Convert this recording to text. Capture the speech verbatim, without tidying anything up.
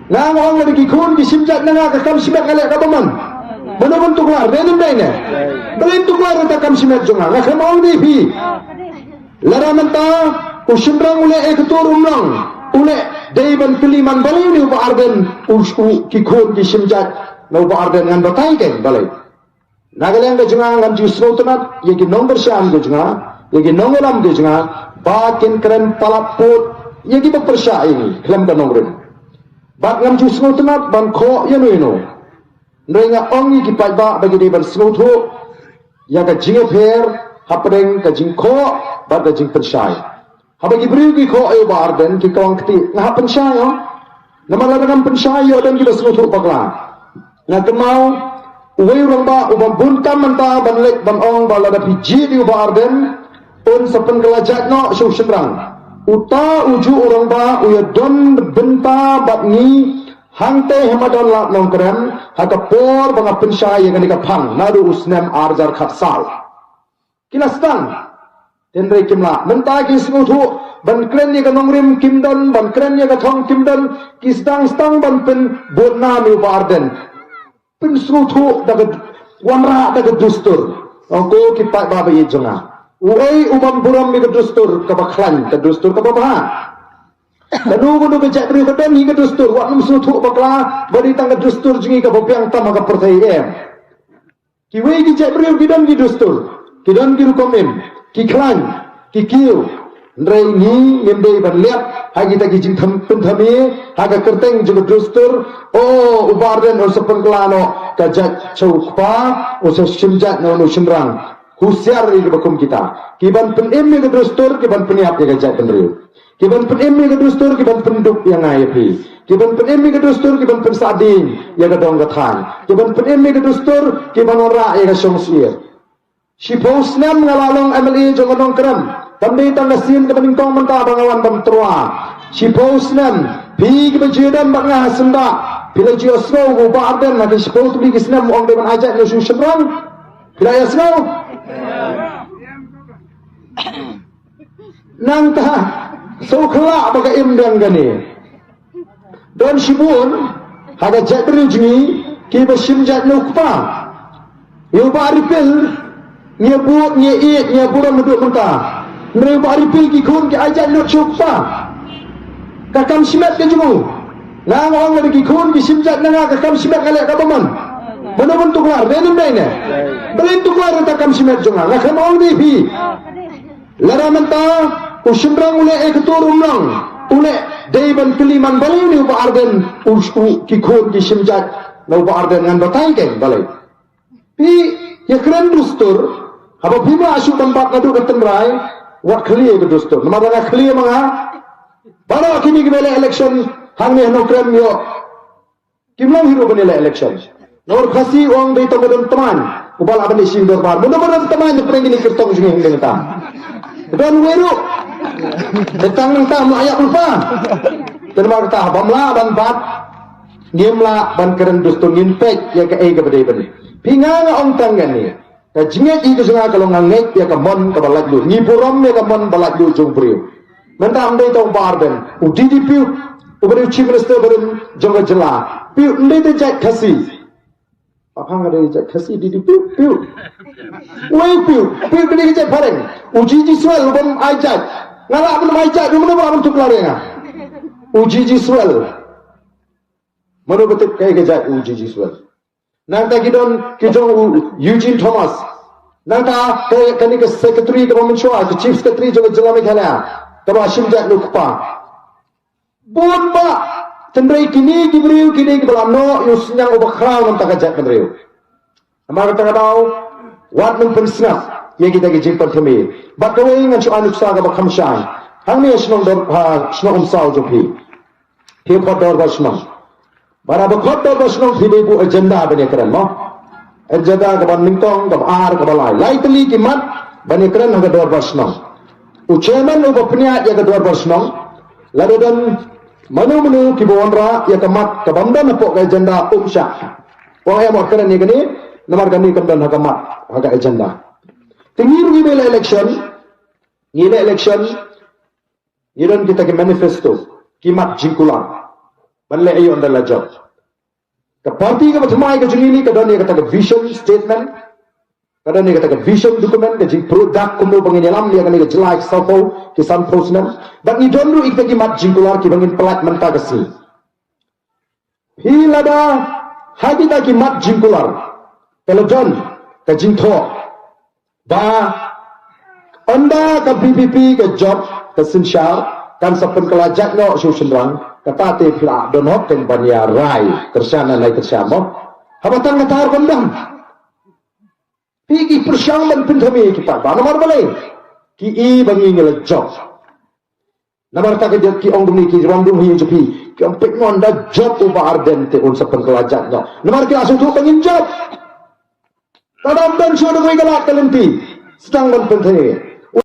Nga nga ong lada ki khun ki shim jait na nga ka kam shimet nga leh kaba mon. Mano ban tuklar, dei ne em dei ne? Balei tuklar ïa ka kam shimet jong nga, nga khlem ong ïa phi. Lada mynta u shynrang u leh ïa ka tur umnong, u leh dei ban kylli man balei une u Bah Ardent, u, u ki khun ki shim jait na u Bah Ardent, ngan batai kein balei. Na ka liang ka jong nga ngam ju sngewtynnat ïa ki nongkyrshan ka jong nga, ïa ki nongïalam ka jong nga, ba kin kren palat pud ïa kiba pyrshah ïa ngi khlem ka nongrim. Bad ngam ju sngewtynnat ban khoh ïano ïano. Hynrei nga ong ïa ki paidbah ba ki dei ban sngewthuh ïa ka jingïapher hapdeng ka jingkhoh bad ka jingpynshai. Haba ki briew ki khoh ïa u Bah Ardent, ki kawang kti, nga hap pynshai ïa u. Namar lada ngam pynshai ïa u, don kiba sngewthuh bakla. Nga kynmaw uwei u rangbah uba bun kam mynta ban leit ban ong ba lada phi jied ïa u Bah Ardent, un sa pynkylla jait noh sha u shynrang. Uta ujuh u rangbah u ïadon bynta bad ngi hangtei ha madan Lad Nongkrem ha ka por ba nga pynshai ïa kane ka phang naduh u snem ar hajar khatsaw. Ki la sdang. Hynrei kim lah. Mynta ki sngewthuh ban kren ïa ka nongrim kim don, ban kren ïa ka thong kim don, ki sdang sdang ban pynbud nam ïa u Bah Ardent. Pynsngewthuh da ka, wanrah da ka dustur. Ong ko ki paidbah ba ïeit jong nga, uei u bym burom ïa ka dustur kaba khlaiñ, ka dustur kaba bha? Kano kano ka jaitbynriew ka don hi ka dustur, wat nym sngewthuh bakla ba dei tang ka dustur jong ngi kaba biang tam ha ka pyrthei, em. Kiwei ki jaitbynriew ki don ki dustur, ki don ki rukom im, ki khlaiñ, ki kiew. Hynrei ngi ngim dei ban leh ha kita ki jingtham, pynthame ha ka kyrteng jong ka dustur. O, u Bah Ardent un sa pynkylla noh ka jait sha u kpa, un sa shim jait noh u shynrang. Husiar ïa kiba kum kita, ki ban pynim ïa ka dustur, ki ban pynïap ïa ka jaitbynriew. Ki ban pynim ïa ka dustur, ki ban pynduk ïa nga ïa phi. Ki ban pynim ïa ka dustur, ki ban pynsah ding ïa ka dong ka thaiñ. Ki ban pynim ïa ka dustur, ki ban wanrah ïa ka shongsyier. Shiphew snem nga la long M L A jong ka Nongkrem. Kam dei tang ka sien kaba nyngkong mynta ba nga wan ban tyrwa. Shiphew snem, phi kiba ju ïadon bad nga ha syndah, phi la ju ïohsngew u Bah Ardent ha ki shiphew tylli ki snem u ong dei ban ai jait noh sha u shynrang? Phi la ïohsngew? Nangta, sngewkhlaiñ ba ka im biang kane. Don shibun ha ka jaitbynriew jong ngi kiba shim jait na u kpa. Ïa u Bah Reaphill ngi bud, ngi ïeit, ngi burom haduh mynta. Hynrei u Bah Reaphill ki khun ki ai jait noh sha u kpa. Ka kam shimet ka jong u. Nga nga ong lada ki khun ki shim jait na nga ka kam shimet nga leh kaba mon. Mano ban tuklar, dei ne em dei ne? Balei tuklar ïa ka kam shimet jong nga, nga khlem ong ïa phi. Lada mynta u shynrang u leh ïa ka tur umnong, u leh dei ban kylli man balei une u Bah Ardent, u, u, ki khun ki shim jait na u Bah Ardent, ngan batai kein balei. Phi ïa kren dustur, haba phim lah shuh ban bat naduh ka tynrai, wat khlieh ïa ka dustur. Namar lada nga khlieh ma nga, baroh kine kiba leh election hangne ha Nongkrem ïoh kim long hi ruh ban ïaleh election. Namar u Khasi u ong dei tang ba don tmaiñ uba lah ban ïashim dorbar. Mano ba don tmaiñ na pdeng kine ki kyrtong jong ngi hynrei mynta. Don uwei ruh. Te tang nangta ym lah ïap lypa. Te namar kata bym lah ban bat, ngim lah ban kren dustur, ngin peit ïa kaei kaba dei ban. Phi, nga nga ong tang kane. Ka jingngeit ïa ka jong nga ka long nga ngeit ïa ka mon kaba laitluid. Ngi burom ïa ka mon ba laitluid jong u briew. Mynta ym dei tang u Bah Ardent, u D D Pyut, uba dei u Chief Minister barim jong ka jylla. Pyut ym dei tang jait Khasi. Ba pha nga dei jait Khasi D D Pyut, Pyut. Uei u Pyut? Pyut ka dei ka jait phareng. U G G Swell u bym ai jait. Nga lah ban ai jait, u mano ba lah ban tuklar ïa nga? U G G Swell. Mano ba tip kaei ka jait u G G Swell? Nangta ki don ki jong u Eugene Thomas. Nangta ka, kane ka secretary kaba mynshuwa, ka chief secretary jong ka jylla Meghalaya, kaba shim jait na u kpa. Bun bah, hynrei kine ki briew ki dei kiba la noh ïa u synñiang uba khraw na ka bynta ka jaitbynriew. Namar kata ka daw, wat nym pynsngap ïa kita ki jingpynthame. Bad kawei ngan shu ai nuksa kaba kham shai. Hangne shnong Dor, ha shnong Umsaw jong phi. Phi khot dorbar shnong. Bad haba khot dorbar shnong phi dei buh agenda ban ïakren mo. Agenda kaba nyngkong, kaba ar, kaba lai. Lai tylli ki mat ban ïakren ha ka dorbar shnong. U chairman uba pynïaid ïa ka dorbar shnong, lada don mano mano kiba wanrah ïa ka mat kaba ym don hapoh ka agenda, um shah. U ong em, wat kren ïa kane, namar kane kam don ha ka mat, ha ka agenda. Te ngi ruh ngi ba ïaleh election, ngi leh election, ngi don kita ki manifesto, ki mat jingkular. Ban leh ïa ynda la jop. Ka party kaba thymmai ka jong ngi ka don ïa kata ka vision statement. Ka don ïa kata ka vision document, ka jingpyrshang kumno ba ngin ïalam ïa kane ka jylla ki saw phew ki san phew snem. Bad ngi don ruh ïa kita ki mat jingkular kiba ngin pyllait mynta ka sngi. Phi lada ha kita ki mat jingkular ka la don ka jingthoh ba ynda ka VPP ka jop ka synshar kan sa pynkylla jait noh sha u shynrang, kata te phi la don hok kan ban ïa rai kyrshan, nai kyrshan mo. Haba tang kata ruh ban dang. Phi ki pyrshang ban pynthame ki paidbah namar balei? Ki i ba ngi ngi la jop. Namar kata ka jop ki ong kumne, ki wan dung hi jop hi. Ki ong peit mo, ynda jop u Bah Ardent te un sa pynkylla jait noh. Namar ki la sngewthuh ba ngin jop. Ka dang don shuh da kawei ka lad ka lynti. Sdang ban pynthame.